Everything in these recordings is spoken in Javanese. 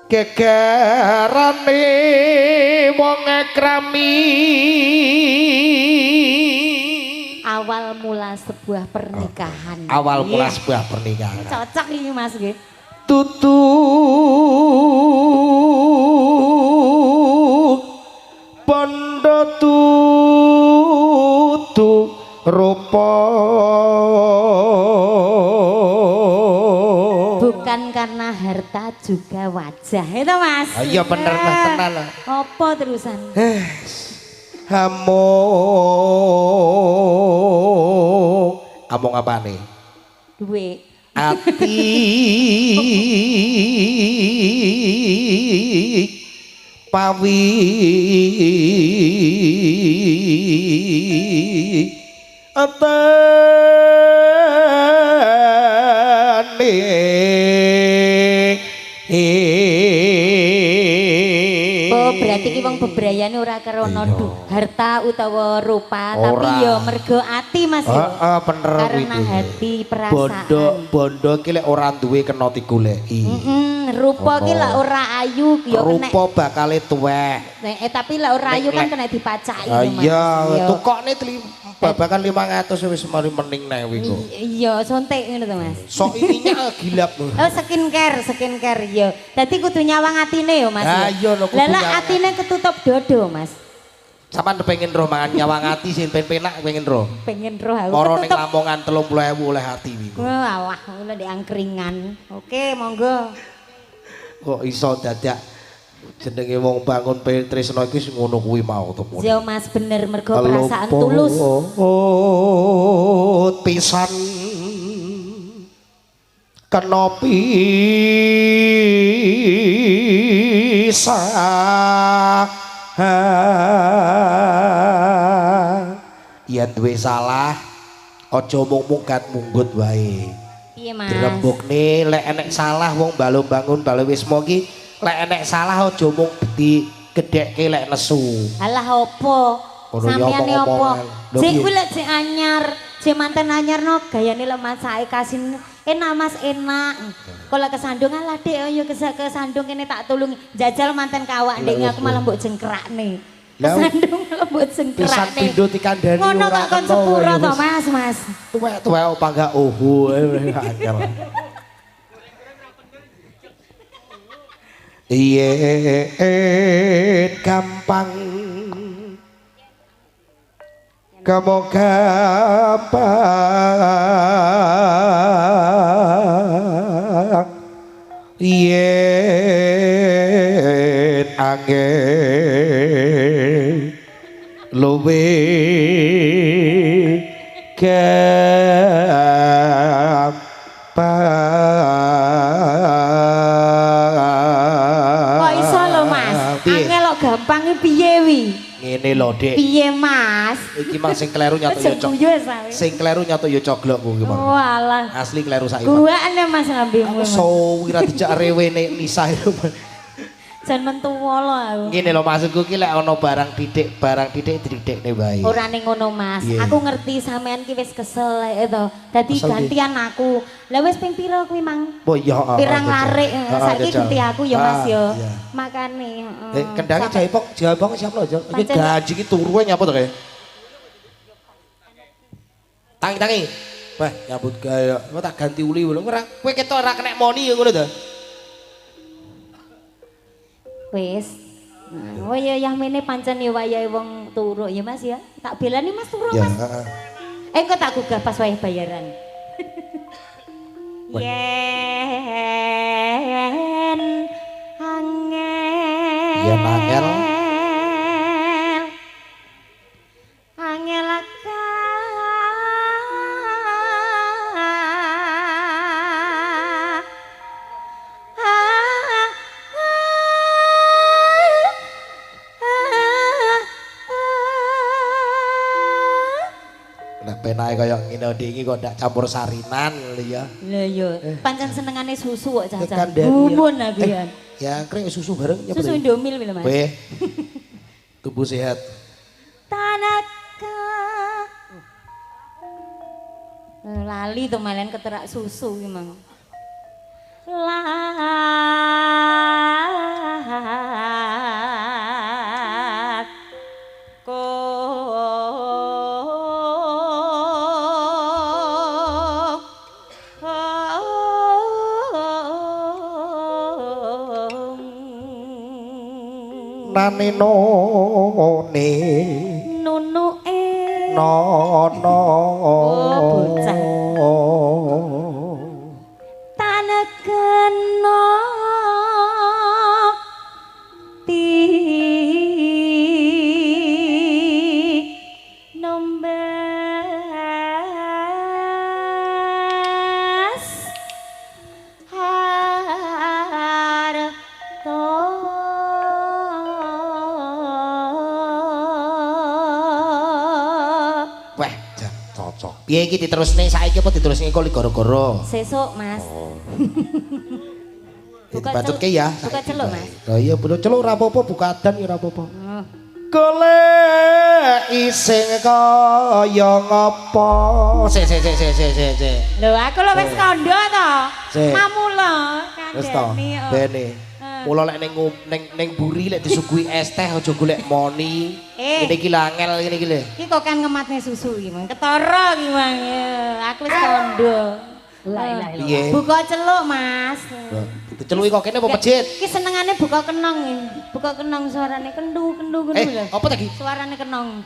Gegerane wong krami. Awal mula sebuah pernikahan. Awal mula sebuah pernikahan. Cocok ini Mas nggih. Tutu bondo tutu rupa. Bukan karena harta juga wajah itu Mas. Iya bener lah tenan lah. Apa terusan? Among among apane? Duwe. Ati pawi atane. Oh, berarti ki wong bebrayane ora krana harta utawa rupa, tapi ya mergo ati Mas ya. Heeh, bener karena hati perasaan. Bondo ki lek ora duwe kena digoleki. Heeh, rupa ki lek ora ayu ya kena. Rupa bakale tuwek. Tapi lek ora ayu kan kena dipacaki Mas. Iya, tukokne babakan 500 wis mari mening newe kok. Iya, sontek ngono to Mas. Sok ininya gilap. Oh, skincare ya. Dadi kudu nyawang atine ya Mas. Ha iya lho kudu. Lah atine ketutup dodo Mas. Sampeyan pengen roh mangan nyawang ati sing penak pengen roh. Pengen roh aku. Moro ning Lamongan 30.000 oleh ati wiku. Wah, ngono ndek angkringan. Oke, monggo. Kok iso dadak jenenge wong bangun tresno iki sing ngono kuwi mau to. Ya Mas bener mergo perasaan tulus. Pisan kena pisah. Yen duwe salah aja mung munggat munggut wae. Piye Mas? Dirembukne lek enek salah wong balo bangun balo wisma ki lek enek salah aja mung digedhekke lek nesu. Alah opo? Sampeyan opo? Sik kuwi lek sik anyar, sik manten anyar no gayane lek masake kasin enak Mas enak. Kok lek kesandung alah Dik ayo kesandung kene tak tulungi. Jajal manten kawak Dik aku malah mbok jengkrakne. Kesandung malah mbok jengkrakne. Pisan pindho dikandani ora. Ngono kok kon sepuro to Mas, Mas. Tuwek-tuwek panggah oho anyar. Yen gampang kamu gampang yen angel luwe gampang. Kok iso lho Mas? Angel kok gampang iki piye wi? Ngene lho Dik. Piye Mas? Iki mang sing kleru nyato ya cok. Sing kleru nyato ya coglokku iki mang. Walah. Asli kleru saiki. Guane Mas lambemu. Aku ora dijak rewene Nisa itu. Jan mentuwa lho aku. Ngene lho maksudku ki lek ana barang titik didhikne wae. Ora ning ngono Mas. Yeah. Aku ngerti sampean ki wis kesel lek to. Dadi gantian aku. Lah wis ping pira kuwi Mang? Oh iya. Pirang larik. Saiki ganti aku ya Mas ya. Makane heeh. Kendange Jaipong, Jaipong siap lho. Iki gaji ki turu nyapa to kae? Tangi-tangi. Wah, nyambut gawe. Kok tak ganti uli lho. Ora kowe ketok ora kenek moni ya ngono to. Wis. Oh ya yahmene pancen ya wayahe wong turu ya Mas ya. Tak belani Mas turu Mas. Eh engko tak gugah pas wayah bayaran. Yen angel. Yen angel. Angel Penake kaya ngene iki kok ndak campur sarinan lho ya. Lho iya, pancen senengane susu kok cah-cah. Gumun aku ya. Ya krek susu bareng nyapa. Susu Indomil lho Mas. Weh. Tubuh sehat. Tanaka. Lali to malen keterak susu ki mang. Lan Nane none Nunuke nono. Oh, bocah. Tanegeno ti nombas harto. Wah, jan cocok. Piye iki diterusne saiki apa diterusne kok gara-gara? Sesuk, Mas. Oh. Buka Dibacutke ya. Buka celuk, Mas. Lah iya, buka celuk ora apa-apa, buka adan ya ora apa-apa. Oh. Golek ising kaya ngapa? Sik sik sik sik sik sik sik. Lho, aku lho wis kandha to. Sik. Mamula Wis to, kandhani kok. bene. Eh. Mula lek ning ning mburi lek disuguhi es teh aja golek moni. Eh. Ngene iki lho angel ngene iki lho. Iki kok kan ngematne susu iki, Mang. Ketara iki, Mang. Ya, aku wis kandha. La ilaha illallah. Piye? Buka celuk, Mas. Diceluki kok kene apa pejit? Iki senengane buka kenong iki. Buka kenong suarane kendu kendu kendu Eh, lho. apa tadi? Suarane kenong.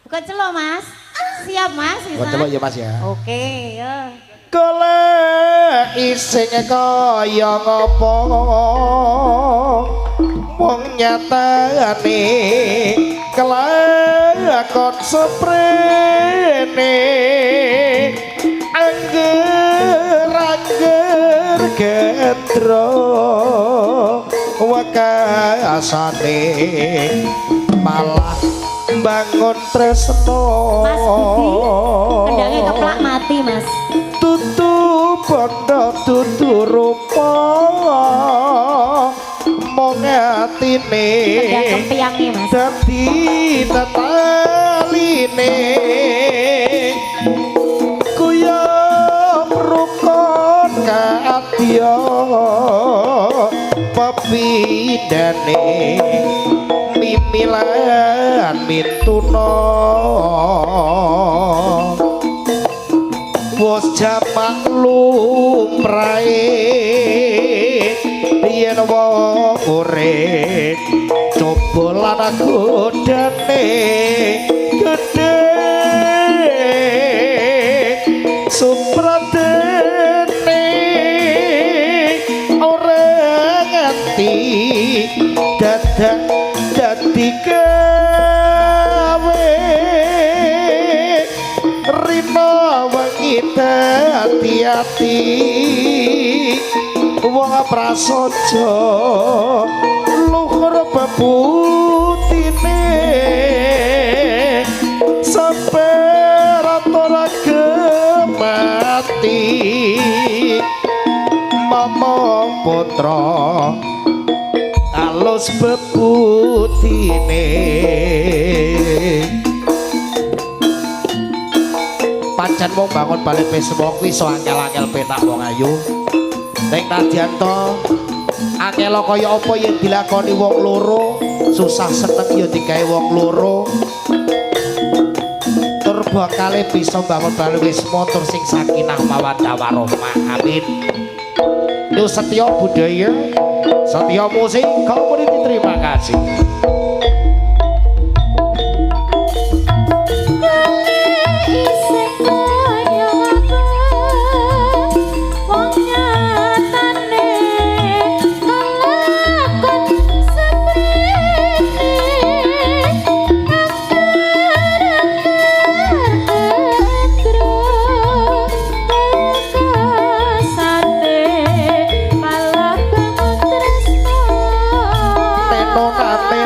Buka celuk, Mas. Siap, Mas. Buka celuk ya, Mas ya. Oke, ya. Golek ising kaya ngapa wong nyatane kelakon seprene angger angger gendro wekasane malah bangun tresno. Mas Budi, kendange keplak mati, Mas. Tutu bondo tutu rupa mong atine Kendang kempiange, Mas. Dadi tetaline kuyop rukun kaadya pepindane mimilan mituna wis jamak lumrahe yen wong urip coba lan godane gedhe supradene ora ngerti dadak dadi gawe rina wengi dadi ati wong prasaja luhur bebutine sampe rata mati momong putra alus bebutine. Pancen wong bangun bali Bisma kuwi iso angel-angel penak wong ayu. Ning nadyan to angel kaya apa yen dilakoni wong loro, susah seneng ya digawe wong loro. Tur bakale bisa bangun bali Wisma tur sing sakinah mawaddah warahmah. Amin. Yo Setya Budaya, Setya Musik Community, terima kasih. Teno nate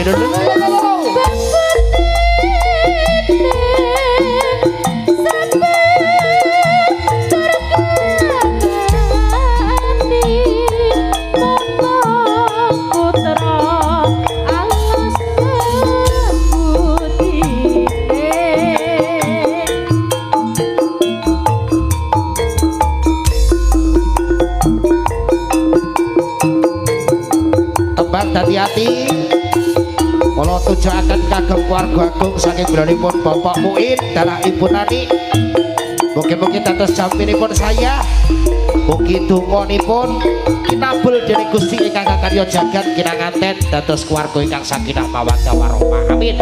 Lho. Tembang dadi ati kula tujuaken kagem keluarga agung saking gronipun Bapak Muin dan Ibu Nani. Mugi-mugi dados jaminipun saya. Mugi donganipun kinabul dening Gusti ingkang kakarya jagat kinanganten dados keluarga ingkang sakinah mawaddah warahmah. Amin.